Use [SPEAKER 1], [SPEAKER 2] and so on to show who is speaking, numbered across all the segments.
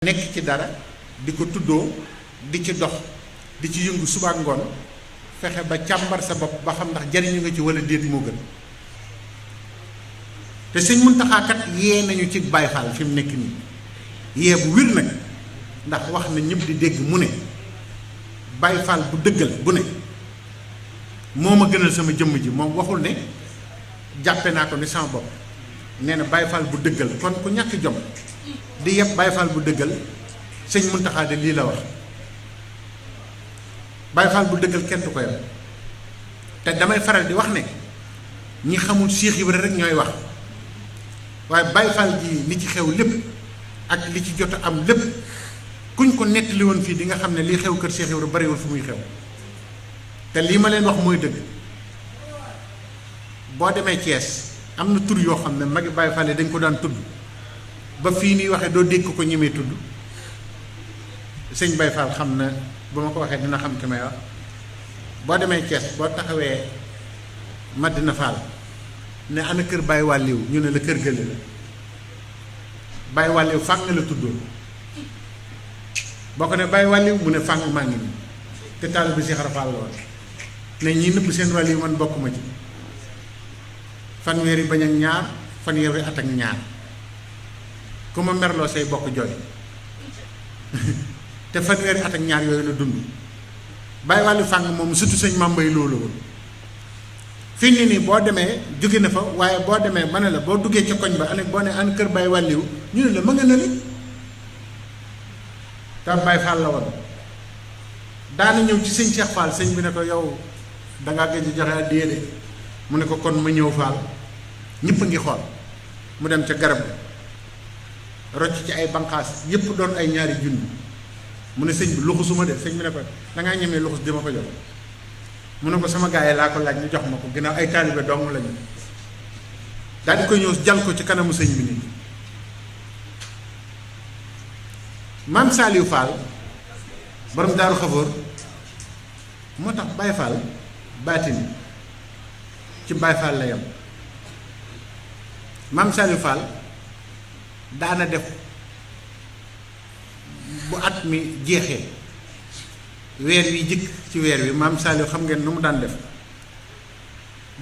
[SPEAKER 1] nekk ci dara di ko tuddoo di ci dox di ci yëngu suba ak ngoon fexe ba càmbar sa bopp ba xam ndax jariñu nga ci wala déet moo gën te sëñ Muntaxa kat yee nañu ci Baay Faal fi mu nekk nii yee bu wir nag ndax wax na ñëpp di dégg mu ne Baay Faal bu dëggal bu ne moo ma gënal sama jëmm ji moom waxul ne jàppe naa ko ni sama bopp nee na Baay Faal bu dëggal kon ku ñàkk jom di yëpp Baay Faal bu dëggal sëñ Muntaxa de lii la wax Baay Faal bu dëggal kenn du ko yem te damay faral di wax ne ñi xamul Cheikh Ibra rek ñooy wax waaye Baay Faal ji li ci xew lépp ak li ci jot a am lépp kuñ ko nettali woon fii di nga xam ne lii xew kër Cheikh Ibra bariwul fu muy xew te lii ma leen wax mooy dëgg boo demee Thiès am na tur yoo xam ne magi Baay Faal yi dañ ko daan tudd ba fii nii waxee doo dégg ko ñemee tudd sëñ Baay Faal xam na bu ma ko waxee dina xam ki may wax boo demee Thiès boo taxawee Madina Fall ne ana kër Baay Wàlliw ñu ne la kër gële la Baay Wàlliw fàng la tuddoon boo ko ne Baay Wàlliw mu ne fàng maa ngi nii te taal bi Cheikh Rafal la woon ne ñi nëbb seen wàlliw man bokkuma ci fanweeri bañ ak ñaar fanweeri at ak ñaar ku ma merloo say bokk jooy te fanweeri at ak ñaar yooyu la dund Baay Wàlliw fàng moom surtout sëñ Mambay loolu woon fii nii nii boo demee jóge na fa waaye boo demee ma ne la boo duggee ca koñ ba ane boo ne an kër Baay Wàlliw ñu ne la ma nga ne li te Baay Faal la woon daana ñëw ci sëñ Cheikh Fall sëñ bi ne ko yow dangaa gëj joxe addiya de mu ne ko kon ma ñëw Fall ñëpp a ngi xool mu dem ca garab rocc ci ay banqaas yëpp doon ay ñaari junni mu ne sëñ bi luxusuma de sëñ bi ne ko dangaa ñemee luxus di ma ko jox mu ne ko sama gaay yi laa ko laaj ñu jox ma ko ginnaaw ay taalibe dong lañu daal di koy ñëw jal ko ci kanamu sëñ bi nii maam Saliou Fall borom daaru xafoor moo tax Baay Faal baatin ci Baay Faal la yam maam Saliou Fall daana def bu at mi jeexee weer wi jëkk ci weer wi maam Saliou xam ngeen nu mu daan def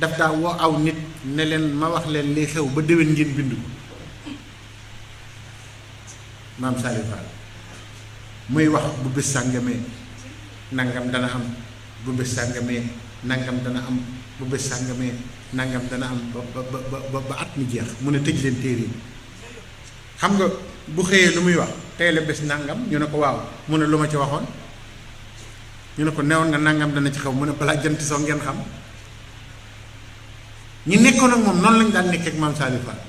[SPEAKER 1] daf daa woo aw nit ne leen ma wax leen li xew ba déwén ngeen bind ko maam Saliou Fall muy wax bu bés sàngamee nangam dana am bu bés sàngamee nangam dana am bu bés sàngamee nangam dana am ba at mi jeex mu ne tëj leen téere yi xam nga bu xëyee lu muy wax tey la bés nangam ñu ne ko waaw mu ne lu ma ci waxoon ñu ne ko newoon nga nangam dana ci xew mu ne balaa jant soo ngeen xam ñi nekkoon ak moom noonu lañu daan nekkee ak maam Saliou Fall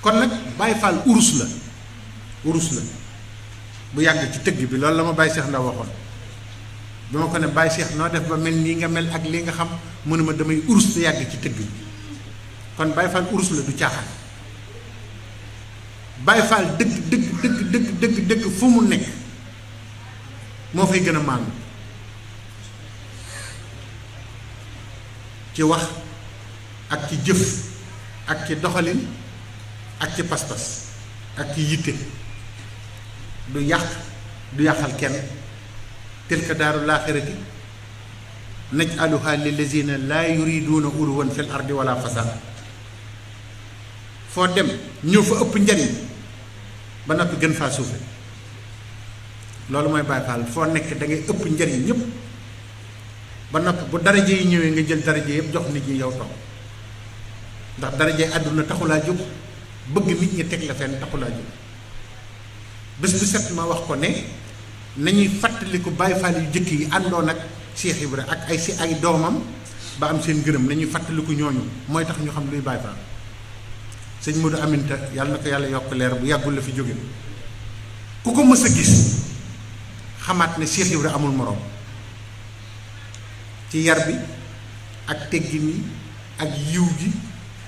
[SPEAKER 1] kon nag Baay Faal urus la bu yàgg ci tëgg bi loolu la ma Baye Cheikh Ndaw waxoon bi ma ko ne Baye Cheikh noo def ba mel nii nga mel ak lii nga xam mu ne ma damay urus te yàgg ci tëgg bi kon Baye Fall urus la du caaxaan Baye Fall dëgg fu mu nekk moo fay gën a maandu ci wax ak ci jëf ak ci doxalin ak ci pas-pas ak ci yitte du yàq du yàqal kenn tilka daaru laaxirati naj'aluha lillazina laa yuriduuna uluwan fil ardi wala fasad foo dem ñëw fa ëpp njariñ ba noppi gën faa suufe loolu mooy Baay Faal foo nekk da ngay ëpp njariñ ñëpp ba noppi bu daraje yi ñëwee nga jël daraje yëpp jox nit ñi yow toog ndax daraje àdduna taxulaa jóg bëgg nit ñi teg la fenn taxulaa jóg bés bu set ma wax ko ne nañuy fàttaliku Baay Faal yu jëkk yi àndoon ak Cheikh Ibra ak ay doomam ba am seen ngërëm nañuy fàttaliku ñooñu mooy tax ñu xam luy Baay Faal sëñ Modou Aminta yàlla na ko yàlla yokk leer bu yàggul la fi jóge ku ko mës a gis xamaat ne Cheikh Ibra amul moroom ci yar bi ak teggin yi ak yiw gi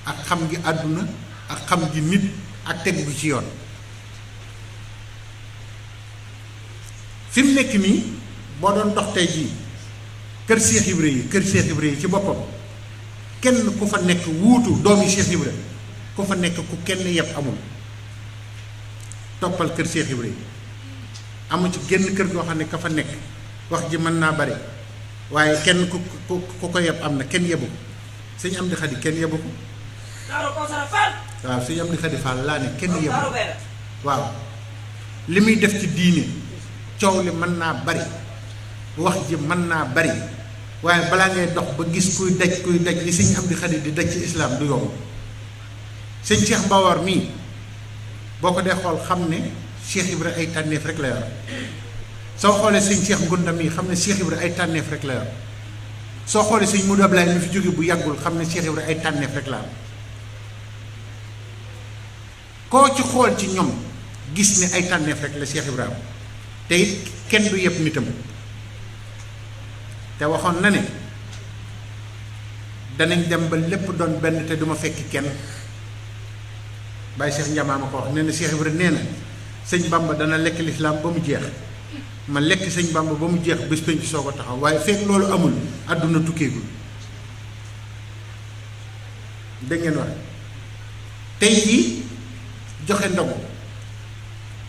[SPEAKER 1] ak xam gi àdduna ak xam gi nit ak teg bi ci yoon fi mu nekk nii boo doon dox tey jii kër Cheikh Ibra yi ci boppam kenn ku fa nekk wuutu doomi Cheikh Ibra ku fa nekk ku kenn yeb amul toppal kër Cheikh Ibrahima amu ci génn kër goo xam ne ka fa nekk wax ji mën naa bari waaye kenn ku ko yeb am na kenn yebu ko sëñ Amdi Xadi kenn yebu ko waaw sëñ Amdi Xadi Fall laa ne kenn yebu ko waaw li muy def ci diine coow li mën naa bari wax ji mën naa bari waaye balaa ngay dox ba gis kuy daj li sëñ Amdi Xadi di daj ci islaam du yomb sëñ Cheikh Mbawar mii boo ko dee xool xam ne Cheikh Ibra ay tànneef rek la yor soo xoolee sëñ Cheikh Ngunda mii xam ne Cheikh Ibra ay tànneef rek la yor soo xoolee sëñ Modou Ablaye mi fi jóge bu yàggul xam ne Cheikh Ibra ay tànneef rek la am koo ci xool ci ñoom gis ne ay tànneef rek la Cheikh Ibra am te it kenn du yëpp nitam te waxoon na ne danañ dem ba lépp doon benn te duma fekki kenn Baye Cheikh Ndiama ma ko wax nee na Cheikh Ibra nee na sëñ Bamba dana lekk lislaam ba mu jeex ma lekk sëñ Bamba ba mu jeex bés penc soo ko taxaw waaye fekk loolu amul àdduna tukkeegul dégg ngeen wax tey jii joxe ndogu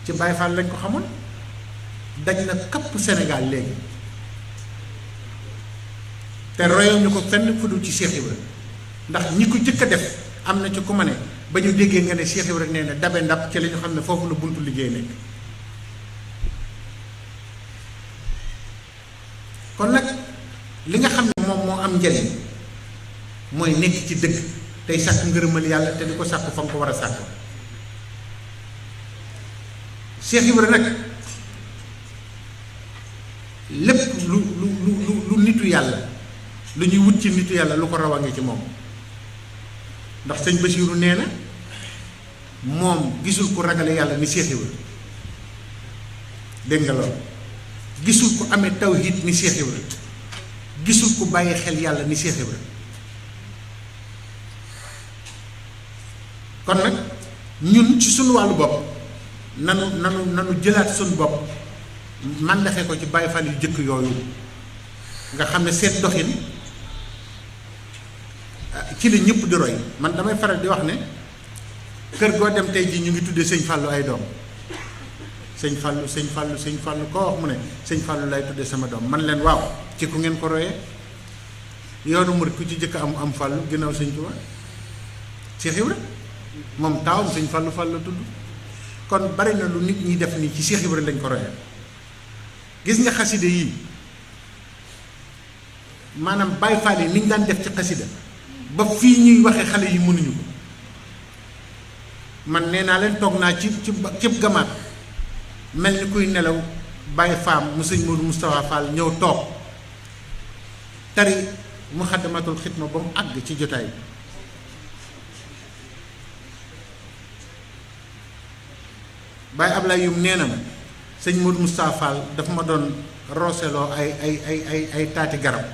[SPEAKER 1] ci Baye Fall lañ ko xamoon daj na kapp Sénégal léegi te royuñu ko fenn fu dul ci Cheikh Ibra ndax ñi ko jëkk a def am na ci ku ma ne ba ñu déggee nga ne Cheikh Ibra nee na dabe ndab ci la ñu xam ne foofu la buntu liggéey nekk kon nag li nga xam ne moom moo am njëriñ mooy nekk ci dëgg tey sàkk ngërëmal yàlla te di ko sàkku fa nga ko war a sàkk Cheikh Ibra nag lépp lu nitu yàlla lu ñuy wut ci nitu yàlla lu ko raw a ngi ci moom ndax sëñ Basiiru nee na moom gisul ku ragale yàlla ni Cheikh Ibra dégg nga loolu gisul ku amee tawhid ni Cheikh Ibra gisul ku bàyyi xel yàlla ni Cheikh Ibra kon nag ñun ci suñu wàllu bopp nanu jëlaat suñu bopp màndaxe ko ci Baye Fall yu jëkk yooyu nga xam ne seen doxin ci la ñëpp di roy man damay faral di wax ne kër goo dem tey ji ñu ngi tuddee sëñ Fallou ay doom sëñ Fallou koo wax mu ne sëñ Fallou lay tuddee sama doom man leen waaw ci ku ngeen ko royee yoonu murid ku ci jëkk am Fallou ginnaaw sëñ Tuubaa Cheikh Ibra moom taawam sëñ Fallou la tudd kon bari na lu nit ñi def nii ci Cheikh Ibra lañ ko royee gis nga xasida yii maanaam Baye Fall yi ni ñu daan def ci xasida ba fii ñuy waxe xale yi mënuñu ko man nee naa leen toog naa ci gamaat mel ni kuy nelaw Baye Faam mu sëñ Modou Moustapha Fall ñëw toog tari Muxaddamatul Xidma ba mu àgg ci jotaay bi Baye Ablaye Yum nee na ma sëñ Modou Moustapha Fall dafa ma doon rooseloo ay taati garab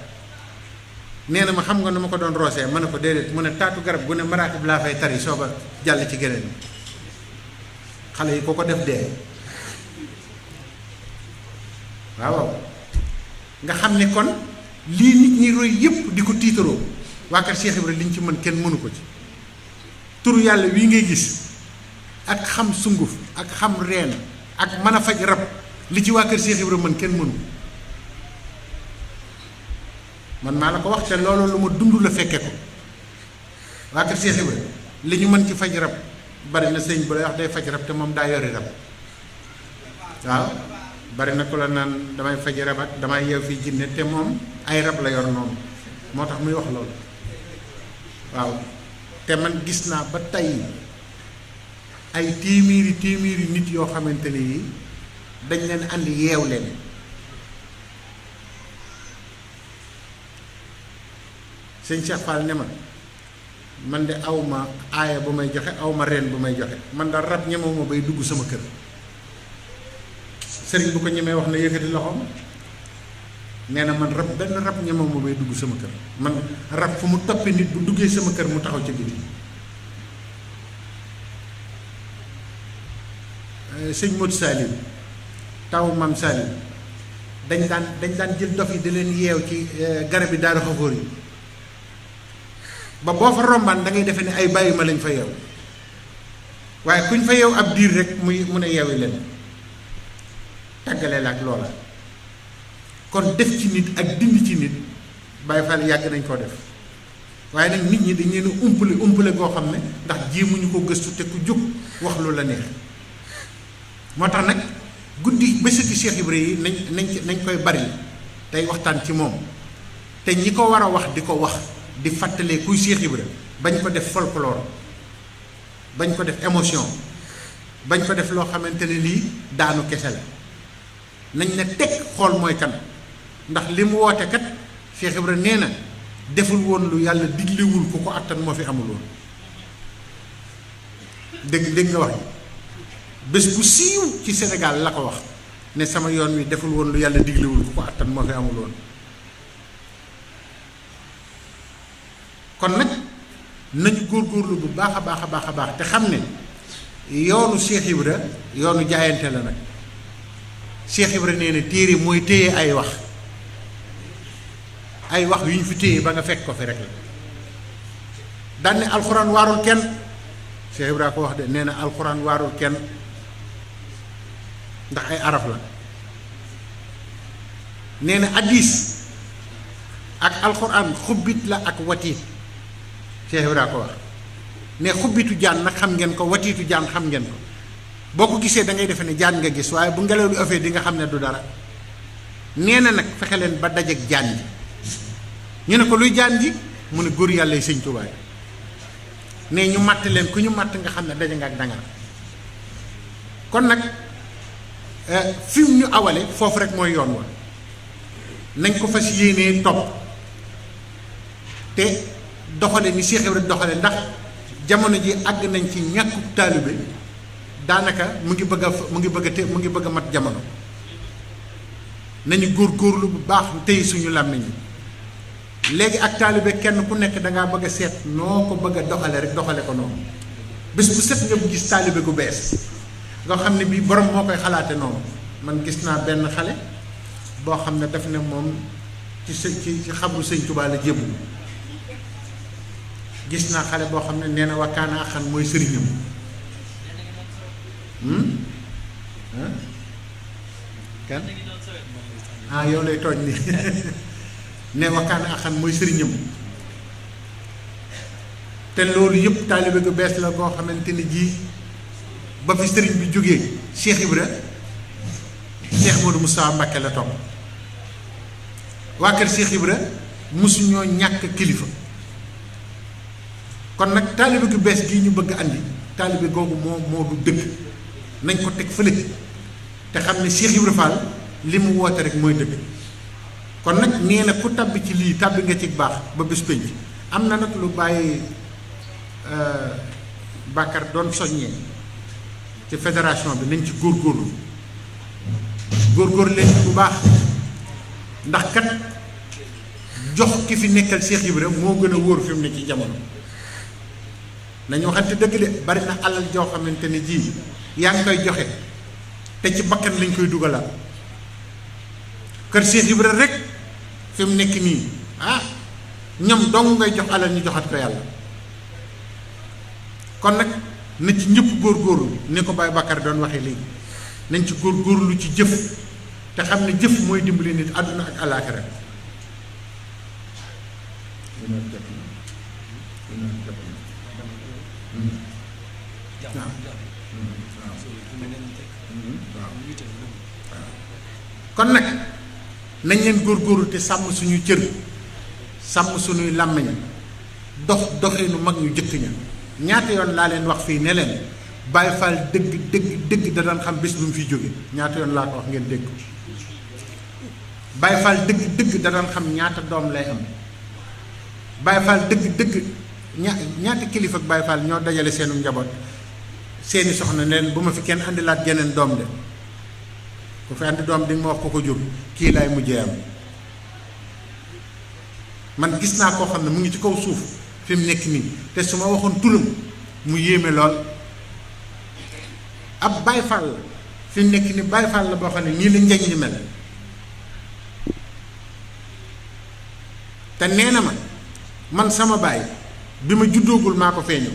[SPEAKER 1] nee na ma xam nga nu ma ko doon roosee ma ne ko déedéet mu ne taatu garab gu ne maraatib laa fay tari soog a jàll ci geneen xale yi ko def dee waaw nga xam ne kon lii nit ñi roy yépp di ko tiitaroo waa kër Cheikh Ibra liñ ci mën kenn mënu ko ci turu yàlla wii ngay gis ak xam sunguf ak xam reen ak mën a faj rab li ci waa kër Cheikh Ibra mën kenn mënu man maa la ko wax te loolu lu ma dund la fekke ko waa kër Cheikh Ibra li ñu mën ci faj rab bari na sëñ bu lay wax day faj rab te moom daa yori rab waaw bari na ko la naan damay faj rab ak damay yeew fii jinne te moom ay rab la yor noonu moo tax muy wax loolu waaw te man gis naa ba tey ay téeméeri nit yoo xamante ne yi dañ leen andi yeew leen sëñ Cheikh Fall ne ma man de awma aaya bu may joxe awma reen bu may joxe man daal rab ñemewuma bay dugg sama kër sëriñ bu ko ñemee wax na yëkkati loxoom nee na man rab benn rab ñemewuma bay dugg sama kër man rab fu mu toppee nit bu duggee sama kër mu taxaw ca biti sëñ Modou Salim taw Mam Salim dañ daan jël dof yi di leen yeew ci garab yi daara xafoor yi ba boo fa rombaan da ngay defe ne ay bàyyi ma lañ fa yeew waaye kuñ fa yeew ab diir rek mu ne yeewi leen tàggale la ak loola. kon def ci nit ak dindi ci nit Baay Faal yàgg nañ koo def waaye nag nit ñi dañ leen umpale goo xam ne ndax jéemuñu ko gëstu te ku jóg wax lu la neex. moo tax nag guddi bésuki Cheikh Ibra yi nañ koy bari tey waxtaan ci moom te ñi ko war a wax di ko wax di fàttalee kuy Cheikh Ibra bañ ko def folklore bañ ko def émotion bañ ko def loo xamante ne lii daanu kese la nañ ne teg xool mooy kan ndax li mu woote kat Cheikh Ibra nee na deful woon lu yàlla diglewul ku ko attan moo fi amul woon dégg nga wax ji bés bu siiw ci Sénégal la ko wax ne sama yoon wi deful woon lu yàlla diglewul ku ko attan moo fi amul woon. kon nag nañu góorgóorlu bu baax a baax a baax a baax te xam ne yoonu Cheikh Ibra yoonu jaayante la nag Cheikh Ibra nee na téere mooy téye ay wax yu ñu fi téye ba nga fekk ko fi rek la daan ne alxuraan waarul kenn Cheikh Ibra ko wax de nee na alxuraan waarul kenn ndax ay araf la nee na hadiis ak alxuraan xubbit la ak watiit Cheikh Ibra ko wax ne xubbitu jaan nag xam ngeen ko watiitu jaan xam ngeen ko boo ko gisee da ngay defe ne jaan nga gis waaye bu ngelaw lu ëffee di nga xam ne du dara nee na nag fexe leen ba dajeek jaan ji ñu ne ko luy jaan ji mu ne góor yàlla yi Sëñ Tuubaa ne ñu matt leen ku ñu matt nga xam ne daje nga ak dangar kon nag fi mu ñu awale foofu rek mooy yoon wa nañ ko fas yéenee topp te doxale ni Cheikh Ibra doxale ndax jamono ji àgg nañ ci ñàkku taalibe daanaka mu ngi bëgg a mat jamono nañu góorgóorlu bu baax tey suñu làmmiñ yi léegi ak taalibe kenn ku nekk dangaa bëgg a seet noo ko bëgg a doxale rek doxale ko noonu bés bu set nga gis taalibe gu bees nga xam ne bii borom moo koy xalaate noonu man gis naa benn xale boo xam ne daf ne moom ci xabru Sëñ Tuubaa la jébbu gis naa xale boo xam ne nee na wakkaana axan mooy sëriñam kan yow lay tooñ ni ne wakkaana axan mooy sëriñam te loolu yëpp taalibe gu bees la boo xamante ni ji ba fi sëriñ bi jógee Cheikh Ibra Cheikh Modou Moustapha Mbacké la topp waa kër Cheikh Ibra mosuñoo ñàkk kilifa kon nag taalibe gu bees gii ñu bëgg andi taalibe googu moo du dëgg nañ ko teg fële te xam ne Cheikh Ibra Fall li mu woote rek mooy dëgg kon nag nee na ku tabbi ci lii tabbi nga ci baax ba bés pénc am na nag lu bàyyi Bakar doon soññee ci fédération bi nañ ci góorgóorlu leen bu baax ndax kat jox ki fi nekkal Cheikh Ibra moo gën a wóor fi mu ne ci jamono nañu waxante dëgg de bari na alal joo xamante ne ji yaa ngi koy joxe te ci bakkan lañ koy dugalaat kër Cheikh Ibra rek fi mu nekk nii ñoom dong ngay jox alal ñu joxat ko yàlla kon nag na ci ñëpp góorgóorlu ni ko Baye Bakar doon waxee léegi nañ ci góorgóorlu ci jëf te xam ne jëf mooy dimbali nit àdduna ak alaaxira kon nag nañ leen góorgóorlu te sàmm suñu cër sàmm suñuy làmmiñ doxinu mag ñu jëkk ña ñaata yoon laa leen wax fii ne leen Baye Fall dëgg da doon xam bés bu mu fiy jóge ñaata yoon laa ko wax ngeen dégg Baye Fall dëgg da doon xam ñaata doom lay am Baye Fall dëgg ñaata kilifa ak Baye Fall ñoo dajale seenu njaboot seeni soxna ne leen bu ma fi kenn andilaat geneen doom de ku fi andi doom di nga ma wax ko jur kii laay mujjee am man gis naa koo xam ne mu ngi ci kaw suuf fi mu nekk nii te su ma waxoon turam mu yéeme lool ab Baye Fall la fi mu nekk nii Baye Fall la boo xam ne nii la njañ li mel te nee na man sama baay bi ma juddoogul maa ko feeñoo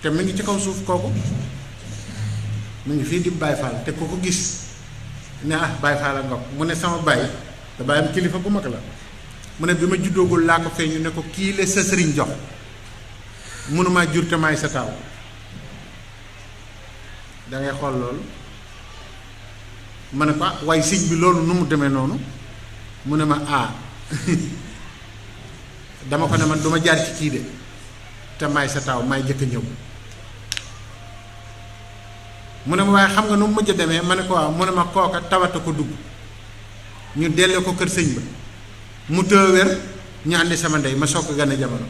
[SPEAKER 1] te mi ngi ci kaw suuf kooku mi ngi fii di Baay Faal te ku ko gis ne Baay Faal a nga mu ne sama baay da baayam kilifa bu mag la mu ne bi ma juddoogul laa ko feeñu ne ko kii la sa sëriñ jox mënumaa jur te maay sa taaw da ngay xool loolu ma ne ko waaye sëñ bi loolu nu mu demee noonu mu ne ma dama ko ne man duma jaar ci kii de te maay sa taaw maay jëkk a ñëw mu ne ma waaye xam nga nu mu mujj demee ma ne ko waaw mu ne ma kooka tawata ko dugg ñu delloo ko kër sëñ ba mu tëë wér ñu àndi sama ndey ma soog ko gane jamono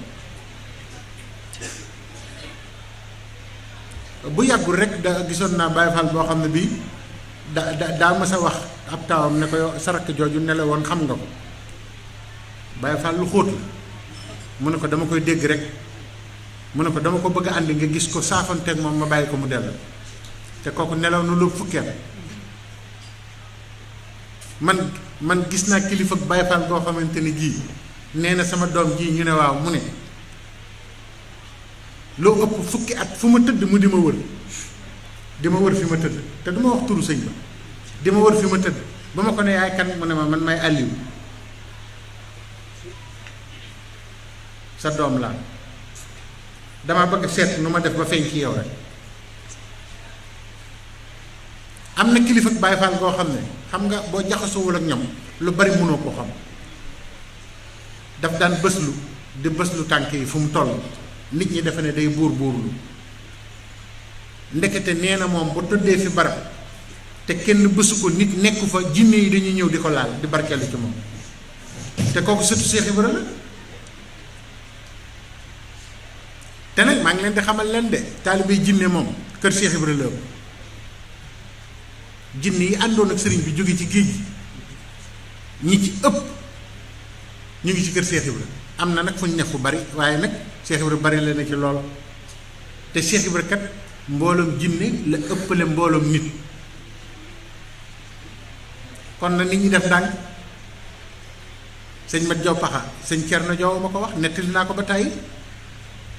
[SPEAKER 1] bu yàggul rek da gisoon naa Baay Faal boo xam ne bii daa ma sa wax ab taawam ne ko yow sa rakk jooju ne la woon xam nga ko Baay Faal lu xóot la mu ne ko dama koy dégg rek mu ne ko dama ko bëgg a àndi nga gis ko saafanteeg moom ma bàyyi ko mu dellu te kooku nelaw na lu fukkeel man gis naa kilifa ak Baay Faal boo xamante ni gii nee na sama doom ji ñu ne waaw mu ne loo ëpp fukki at fu ma tëdd mu di ma wër fi ma tëdd te du ma wax turu sëñ ba di ma wër fi ma tëdd ba ma ko ne yaay kan mu ne ma man may Aliou sa doom laa dama bëgg seet nu ma def ba feeñ ci yow rek am na kilifa ak Baay Faal goo xam ne xam nga boo jaxasoowul ak ñoom lu bari mënoo ko xam daf daan bëslu tànk yi fu mu toll nit ñi defe ne day buurlu ndekete nee na moom bu tëddee fi barab te kenn bësu ko nit nekku fa jinne yi dañuy ñëw di ko laal di barkeelu ci moom te kooku sëtu Seex Ibra la te nag maa ngi leen di xamal leen de taalibe jinne moom kër Seex Ibra la jinne yi àndoon ak sëriñ bi jóge ci géej gi ñi ci ëpp ñu ngi ci kër Seex Ibra am na nag fu ñu ne fu bari waaye nag Seex Ibra bari la na ci lool te Seex Ibra kat mbooloom jinne la ëppale mbooloom nit kon na nit ñi def ndànk sëñ Mat Jaw Paxa sëñ Cerno Jaw ma ko wax nettali naa ko ba tàyyi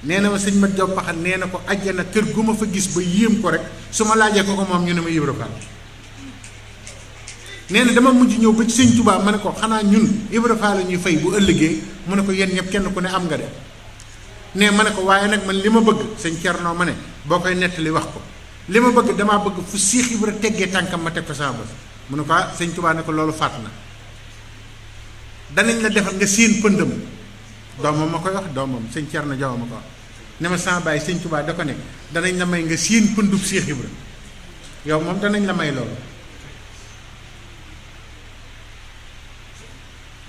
[SPEAKER 1] nee na ma sëñ Mat Jaw Paxa nee na ko àjjana kër gu ma fa gis ba yéem ko rek su ma laajee ko moom ñu ne ma Ibra Faal nee na dama mujj ñëw ba ci sëñ Tuubaa ma ne ko xanaa ñun Ibra Faal la ñuy fay bu ëllëgee mu ne ko yéen ñëpp kenn ku ne am nga de ne ma ne ko waaye nag man li ma bëgg sëñ Cerno ma ne boo koy nettali wax ko li ma bëgg damaa bëgg fu Seex Ibra teggee tànkam ma teg ko sama bës mu ne ko sëñ Tuubaa ne ko loolu faat na danañ la defal nga séen pëndam doomam ma koy wax doomam sëñ Cerno Jaw ma ko wax ne ma sama baay sëñ Tuubaa da ko ne danañ la may nga séen pëndub Seex Ibra yow moom danañ la may loolu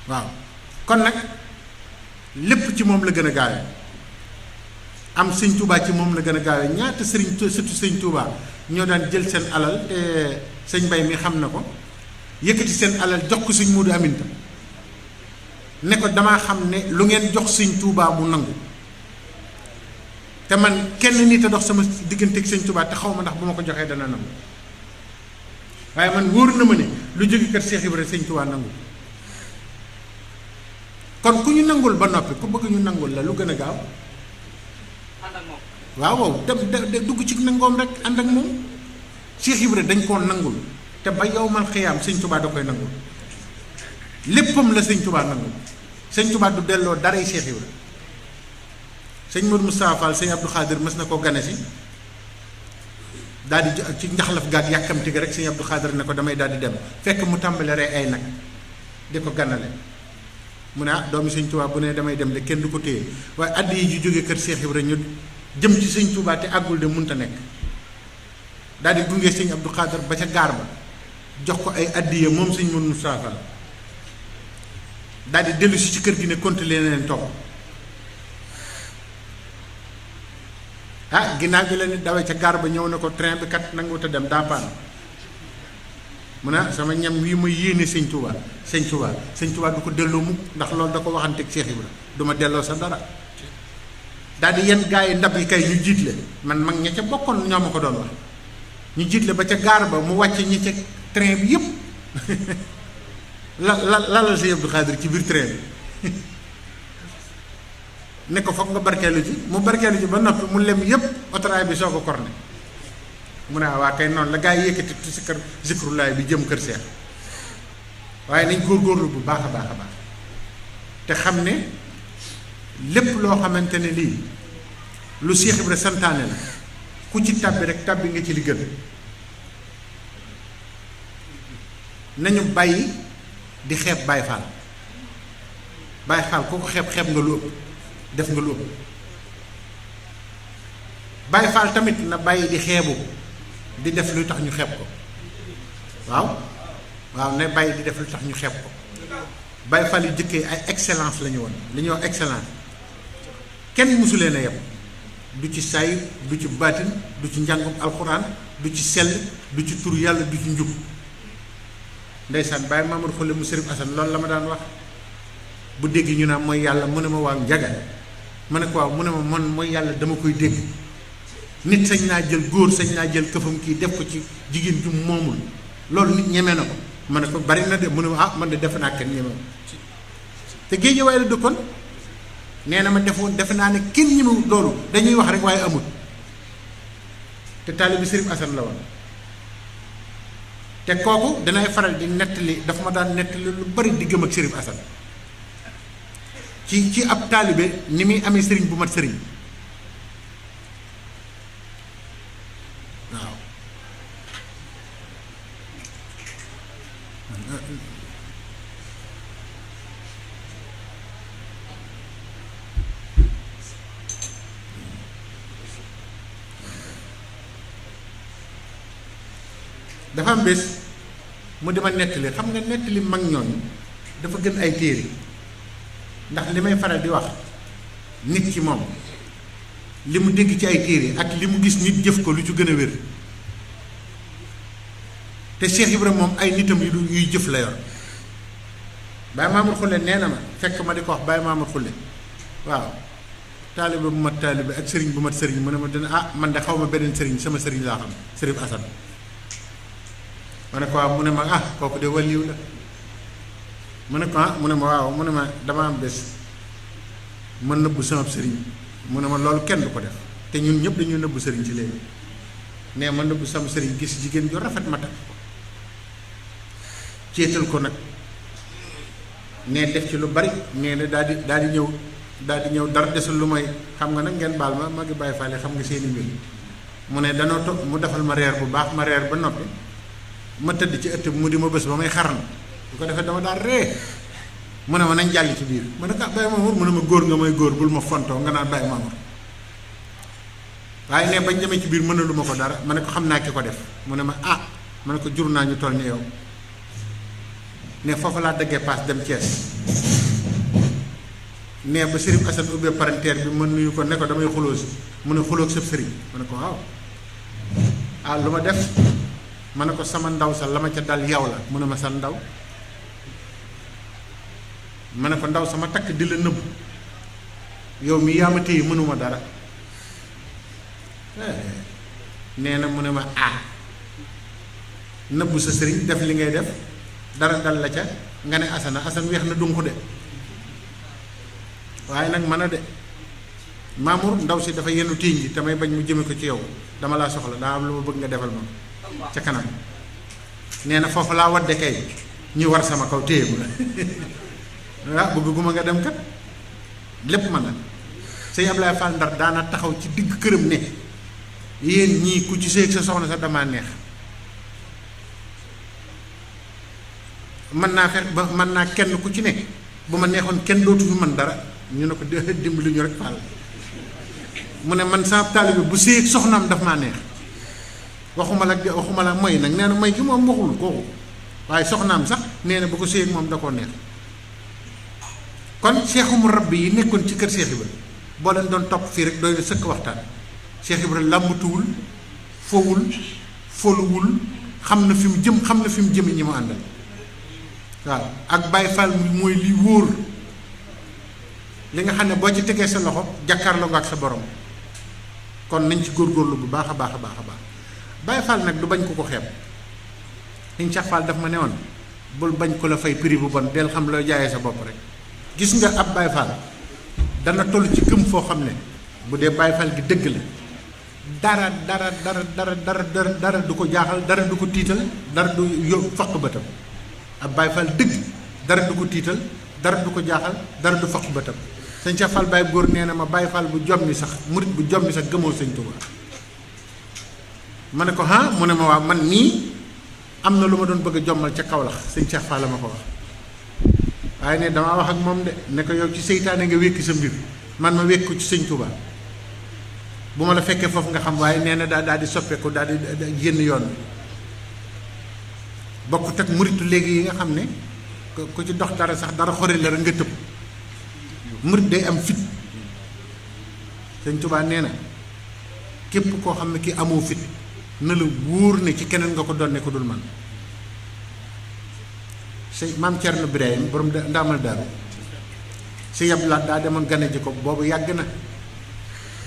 [SPEAKER 1] waaw kon nag lépp ci moom la gën a gaawe am sëñ Tuubaa ci moom la gën a gaawe ñaata surtout sëñ Tuubaa ñoo daan jël seen alal te sëñ Mbay mi xam na ko yëkkati seen alal jox ko sëñ Moodu Aminta ne ko damaa xam ne lu ngeen jox sëñ Tuubaa mu nangu te man kenn nit a dox sama diggante ak sëñ Tuubaa te xaw ma ndax bu ma ko joxee dana nangu waaye man wóor na ma ne lu jóge kër Seex Ibra sëñ Tuubaa nangu kon ku ñu nangul ba noppi ku bëgg ñu nangul la lu gën a gaaw waaw dem dugg ci nangoom rek ànd ak moom Seex Ibra dañ koo nangul te ba yow man xiyaam sëñ Tuubaa da koy nangul léppam la sëñ Tuubaa nangul sëñ Tuubaa du delloo daray Seex Ibra sëñ Modou Moustapha Fall sëñ Abdou Khadir mës na koo gane si daal di ci njaxlaf gaag yàkkamti gi rek sëñ Abdou Khadir ne ko damay daal di dem fekk mu tàmbale rey ay nag di ko ganale mu ne doomi sëñ Tuubaa bu ne damay dem de kenn du ko téye waaye addi yi ju jóge kër Seex Ibra ñu jëm ci sëñ Tuubaa te àggul de munta nekk daal di gunge sëñ Abdou Khadir ba ca gaar ba jox ko ay addiya moom sëñ Modou Moustapha Fall daal di dellu si ci kër gi ne continuer leen toog ginnaaw gi la nit dawee ca gaar ba ñëw na ko train bi kat nanguwut a dem daa paan mu ne sama ñam wii ma yéene sëñ Tuubaa sëñ Tuubaa du ko delloo mukk ndax loolu da ko waxanteeg Seex Ibra du ma delloo sa dara daal di yenn gaa yi ndab yi kay ñu jiitle man mag ña ca bokkoon ñoo ma ko doon wax ñu jiitle ba ca gaar ba mu wàcce ñi ca train bi yëpp lalal sëñ Abdou Khadir ci biir train bi ne ko foog nga barkeelu ci mu barkeelu ci ba noppi mu lem yépp autoraay bi soo ko korne mu ne waa kay noonu la gaa yi yëkkati si kër zikrullaay bi jëm kër Seex waaye nañ góorgóorlu bu baax a baax a baax te xam ne lépp loo xamante ne lii lu Seex Ibra santaane la ku ci tàbbi rek tàbbi nga ci li gën nañu bàyyi di xeeb Baay Faal Baay Faal ku ko xeeb nga lu ëpp def nga lu ëpp Baay Faal tamit na bàyyi di xeebu di def lu tax ñu xeeb ko waaw ne bàyyi di def lu tax ñu xeeb ko Baay Faal yu jëkkee ay excellence la ñu woon li ñuy wax excellence kenn mësu leen a yem du ci saayir du ci baatin du ci njàngum alxuraan du ci sell du ci tur yàlla du ci njub ndeysaan Baay Mamadou Khoule mu Sërif Asan loolu la ma daan wax bu dégg ñu naan mooy yàlla mu ne ma waaw njaga ma ne ko waaw mu ne ma man mooy yàlla dama koy dégg nit sañ naa jël góor sañ naa jël këfam kii def ko ci jigéen ju moomul loolu nit ñeme na ko ma ne ko bari na de mu ne ma man de defe naa kenn ñemewu te Géejawaay la dëkkoon nee na ma defe naa ne kenn ñemewu loolu dañuy wax rek waaye amul te taalibi Sërif Asan la woon te kooku danay faral di nettali dafa ma daan nettali lu bari diggam ak Sërif Asan ci ab taalibe ni muy amee sëriñ bu mat sëriñ waaw dafa am bés mu dima nettali xam nga nettali mag ñooñu dafa gën ay téere ndax li may faral di wax nit ki moom li mu dégg ci ay téere ak li mu gis nit jëf ko lu ci gën a wér te Cheikh Ibrahima moom ay nitam yuy jëf la yor Baye Mamour Khoule nee na ma fekk ma di ko wax Baye Mamour Khoule waaw taalibe bu mat taalibe ak sëriñ bu mat sëriñ mu ne ma dina man de xaw ma beneen sëriñ sama sëriñ laa xam Sërif Asan ma ne ko waaw mu ne ma kooku de waliw la mu ne ko mu ne ma waaw mu ne ma dama am bés ma nëbbu sama sëriñ mu ne ma loolu kenn du ko def te ñun ñëpp dañuy nëbbu sëriñ ci léegi nee ma nëbbu sama sëriñ gis jigéen ju rafet ma takk ko céetal ko nag nee def ci lu bari nee na daal di ñëw dara desul lu may xam nga nag ngeen baal ma ngi bàyyi faale xam nga seeni mbir mu ne danoo toog mu defal ma reer bu baax ma reer ba noppi ma tëdd ci ëtt bi mu di ma bés ba may xaran bu ko defee dama daal ree mu ne ma nañ jàll ci biir ma ne ko Baye Mamour mu ne ma góor nga may góor bul ma fontoo nga naan Baye Mamour waaye ne bañ demee ci biir mënalu ma ko dara ma ne ko xam naa ki ko def mu ne ma ma ne ko jur naa ñu toll ni yow ne foofu laa daggee paas dem Thiès ne ba Sërif Asan ubbee parenteer bi ma nuyu ko ne ko damay xuloo si mu ne xuloo sëb sëriñ ma ne ko waaw lu ma def ma ne ko sama ndaw sa la ma ca dal yow la mu ne ma sa ndaw ma ne ko ndaw sama takk di la nëbb yow mi yaa ma téye mënuma dara nee na mu ne ma nëbbu sa sëriñ def li ngay def dara dal la ca nga ne Asan weex na dunq de waaye nag mën a de Mamour ndaw si dafa yenu téeñ ji damay bañ mu jëme ko ci yow dama laa soxla daa am lu ma bëgg nga defal ma ca kanam nee na foofu laa wadde kay ñu war sama kaw téye ma bëgguma nga dem kat lépp mën na sëñ Ablaye Fall Ndar daana taxaw ci digg këram ne yéen ñii ku ci séeg sa soxna sa damaa neex mën naa fekk ba mën naa kenn ku ci ne bu ma neexoon kenn dootu fi mën dara ñu ne ko dimbali ñu rek Fall mu ne man sama taalibe bu séeg soxnaam daf maa neex waxuma la mooy nag nee na may gi moom waxul kooku waaye soxnaam sax nee na bu ko séeg moom da koo neex kon seexumu rabbi yi nekkoon ci kër Cheikh Ibra boo leen doon topp fii rek doy na sëkk waxtaan Cheikh Ibra làmbatuwul fowul foluwul xam na fi mu jëm xam na fi mu jëmi ñi mu àndal waaw ak Baye Fall mooy li wóor li nga xam ne boo ci tegee sa loxo jàkkaarloo nga ak sa borom kon nañ ci góorgóorlu bu baax a baax a baax a baax Baye Fall nag du bañ ko xeeb Sëñ Cheikh Fall daf ma ne woon bul bañ ko la fay prix bu bon del xam loo jaayee sa bopp rek gis nga ab Baye Fall dana toll ci gëm foo xam ne bu dee Baay Faal gi dëgg la dara dara dara dara dara dara dara du ko jaaxal, dara du ko tiital, dara du faq bëtam. ab Baay Faal dëgg dara du ko tiital, dara du ko jaaxal, dara du faq bëtam. sëñ Cheikh Fall Baye góor nee na ma Baay Faal bu jommi sax murit bu jommi sax gëmoo sëñ Tuubaa. ma ne ko ah mu ne ma waaw man nii am na lu ma doon bëgg a jommal ca Kawlax sëñ Cheikh Fall la ma ko wax. waaye ne damaa wax ak moom de ne ko yow ci seytaane nga wékki sa mbir man ma wékku ci sëñ Tuubaa bu ma la fekkee foofu nga xam. waaye nee na daal di soppeeku daal di génn yoon bi bokkut ak muritu léegi yi nga xam ne ku ci dox dara sax dara xori la rek nga tëb. murit day am fit. sëñ Tuubaa nee na képp koo xam ne ki amoo fit na la wóor ne ci keneen nga ko donne ko dul man. sëñ maam Cerno Birahim borom ndaamal daaru sëñ Abdu Laat daa demoon gane ji ko boobu yàgg na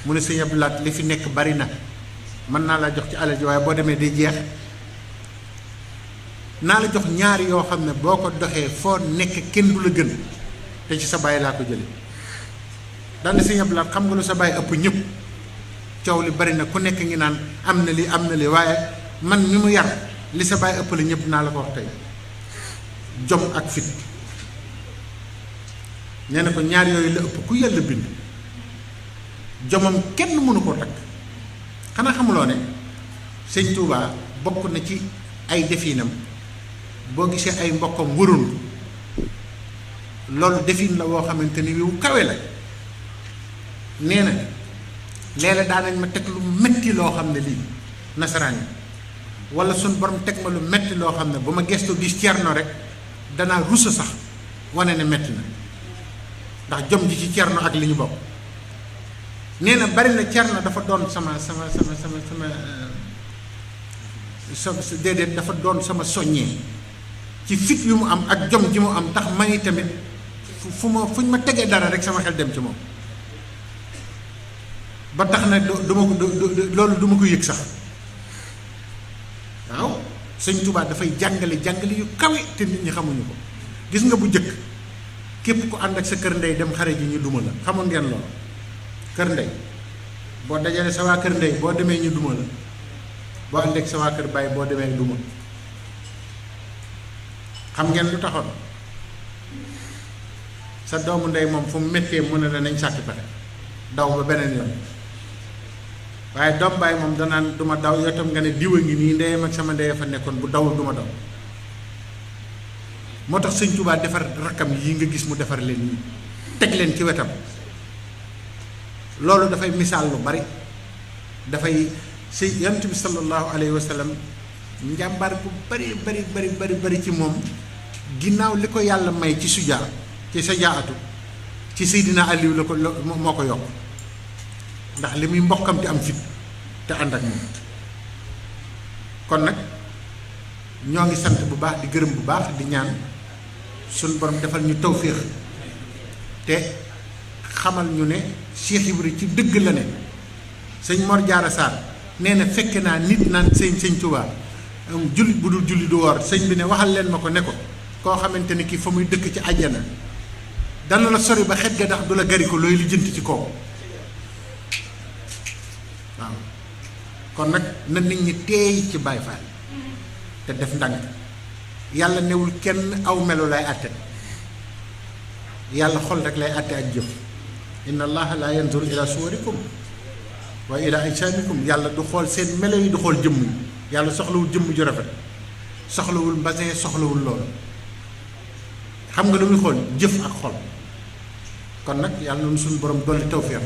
[SPEAKER 1] mu ne sëñ Abdu Laat li fi nekk bari na mën naa laa jox ci alal ji waaye boo demee day jeex. naa la jox ñaari yoo xam ne boo ko doxee foo nekk kenn du la gën te ci sa baay laa ko jële daane sëñ Abdu Laat xam nga lu sa baay ëpp ñëpp coow li bari na ku nekk ngi naan am na li waaye man mi mu yar li sa baay ëpp la ñëpp naa la ko wax tey jom ak fit. nee na ko ñaar yooyu la ëpp ku yàlla bind jomam kenn mënu koo takk. xanaa xamuloo ne sëñ Tuubaa bokk na ci ay definam boo gisee ay mbokkam wëroon loolu defin la woo xamante ni wu kawe la. nee na léeg-léeg daanañ ma teg lu metti loo xam ne lii nasaraan yi wala suñ borom teg ma lu metti loo xam ne bu ma gestoo gis Cerno rek danaa rusa sax wane ne metti na ndax jom ji ci Cerno ak li ñu bokk. nee na bari na Cerno dafa doon sama déedéet dafa doon sama soññee ci fit yu mu am ak jom ji mu am tax may tamit fuñ ma tegee dara rek sama xel dem ci moom ba tax na loolu du ma ko yëg sax. waaw sëñ Tuubaa dafay jàngale yu kawe te nit ñi xamuñu ko. gis nga bu jëkk képp ku ànd ak sa kër ndey dem xare ji ñu duma la xamoon ngeen loolu. kër ndey boo dajalee sa waa kër ndey boo demee ñu duma la boo ànd ak sa waa kër baay boo demee duma. xam ngeen lu taxoon sa doomu ndey moom fu mu méttee mu ne la nañ sàkki pexe daw ba beneen yoon waaye doom baay moom danaan duma daw yow tam nga ne diwa ngi nii ndeyam ak sama ndey fa nekkoon bu dawul duma daw. moo tax sëñ Tuubaa defar rakkam yi nga gis mu defar leen nii teg leen ci wetam loolu dafay misaal lu bari. dafay si yonent bi sallallahu alayhi wa sallam njàmbaar bu bari ci moom ginnaaw li ko yàlla may ci sujaa ci sajaatu ci Seydina Aliou la ko moo ko yokk ndax li muy mbokkam te am fit te ànd ak moom. kon nag ñoo ngi sant bu baax di gërëm bu baax di ñaan suñ borom defal ñu tawféex te xamal ñu ne Cheikh Ibra ci dëgg la ne. sëñ Mor Jaara Sarr nee na fekk naa nit naan sëñ Tuubaa jullit bu dul julli du woor sëñ bi ne waxal leen ma ko ne ko koo xamante ni kii fa muy dëkk ci àjjana dana la sori ba xet ga ndax du la gari ko looy lijjanti ci kaw. waaw kon nag na nit ñi teey ci Baay Faal te def ndànk yàlla newul kenn aw melo lay àtte yàlla xol rek lay àtte ak jëf. inna allaha la yanzuru ila suwarikum wa ila ajsamikum yàlla du xool seen melo yi du xool jëmm yi yàlla soxlawul jëmm ju rafet soxlawul mbasin soxlawul loolu xam nga lu muy xool jëf ak xol. kon nag yàlla na suñu borom dolli tawfeex